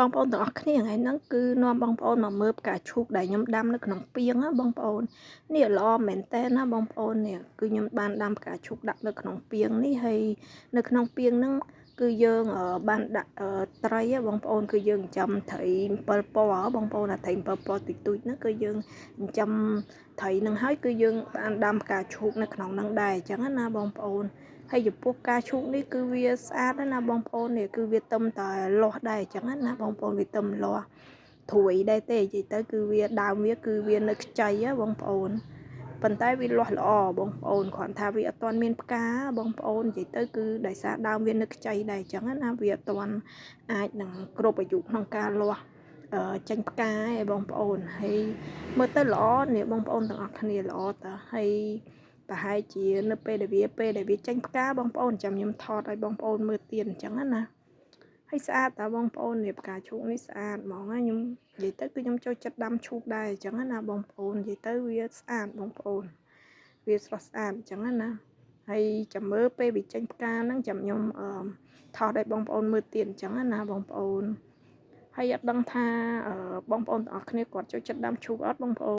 បងប្អូនទាំងអស់គ្នាថ្ងៃហ្នឹងគឺនាំបងប្អូនមកមើលផ្កាឈូកដែលខ្ញុំដាំនៅក្នុងពាងណាបងប្អូននេះល្អមែនតើណាបងប្អូននេះគឺខ្ញុំបានដាំផ្កាឈូកដាក់នៅក្នុងពាងនេះហើយនៅក្នុងពាងហ្នឹងគឺយើងបានដាក់ត្រីបងប្អូនគឺយើងចិញ្ចឹមត្រី7ពណ៌បងប្អូនអាត្រី7ពណ៌ទុយទុយហ្នឹងគឺយើងចិញ្ចឹមត្រីហ្នឹងហើយគឺយើងបានដាំផ្កាឈូកនៅក្នុងហ្នឹងដែរអញ្ចឹងណាបងប្អូនហើយចំពោះផ្កាឈូកនេះគឺវាស្អាតណាស់បងប្អូននេះគឺវាទឹមតែលាស់ដែរអញ្ចឹងណាបងប្អូនវាទឹមលាស់ត្រួយដែរទេនិយាយទៅគឺវាដើមវាគឺវានៅខ្ចីបងប្អូនប៉ុន្តែវាលាស់ល្អបងប្អូនគ្រាន់ថាវាអត់ទាន់មានផ្កាបងប្អូននិយាយទៅគឺដោយសារដើមវានៅខ្ចីដែរអញ្ចឹងណាវាអត់ទាន់អាចនឹងគ្រប់អាយុក្នុងការលាស់ចេញផ្កាឯបងប្អូនហើយមើលទៅល្អនេះបងប្អូនទាំងអស់គ្នាល្អតើហើយប្រហែលជានៅពេលដែលវាចេញផ្កាបងប្អូនចាំខ្ញុំថតឲ្យបងប្អូនមើលទៀតអញ្ចឹងណាហើយស្អាតតើបងប្អូននេះផ្កាឈូកនេះស្អាតហ្មងណាខ្ញុំនិយាយទៅគឺខ្ញុំចូលចិត្តដាំឈូកដែរអញ្ចឹងណាបងប្អូននិយាយទៅវាស្អាតបងប្អូនវាស្រស់ស្អាតអញ្ចឹងណាហើយចាំមើលពេលវាចេញផ្កាហ្នឹងចាំខ្ញុំអឺថតឲ្យបងប្អូនមើលទៀតអញ្ចឹងណាបងប្អូនហើយអត់ដឹងថាបងប្អូនទាំងអស់គ្នាគាត់ចូលចិត្តដាំឈូកអត់បងប្អូន។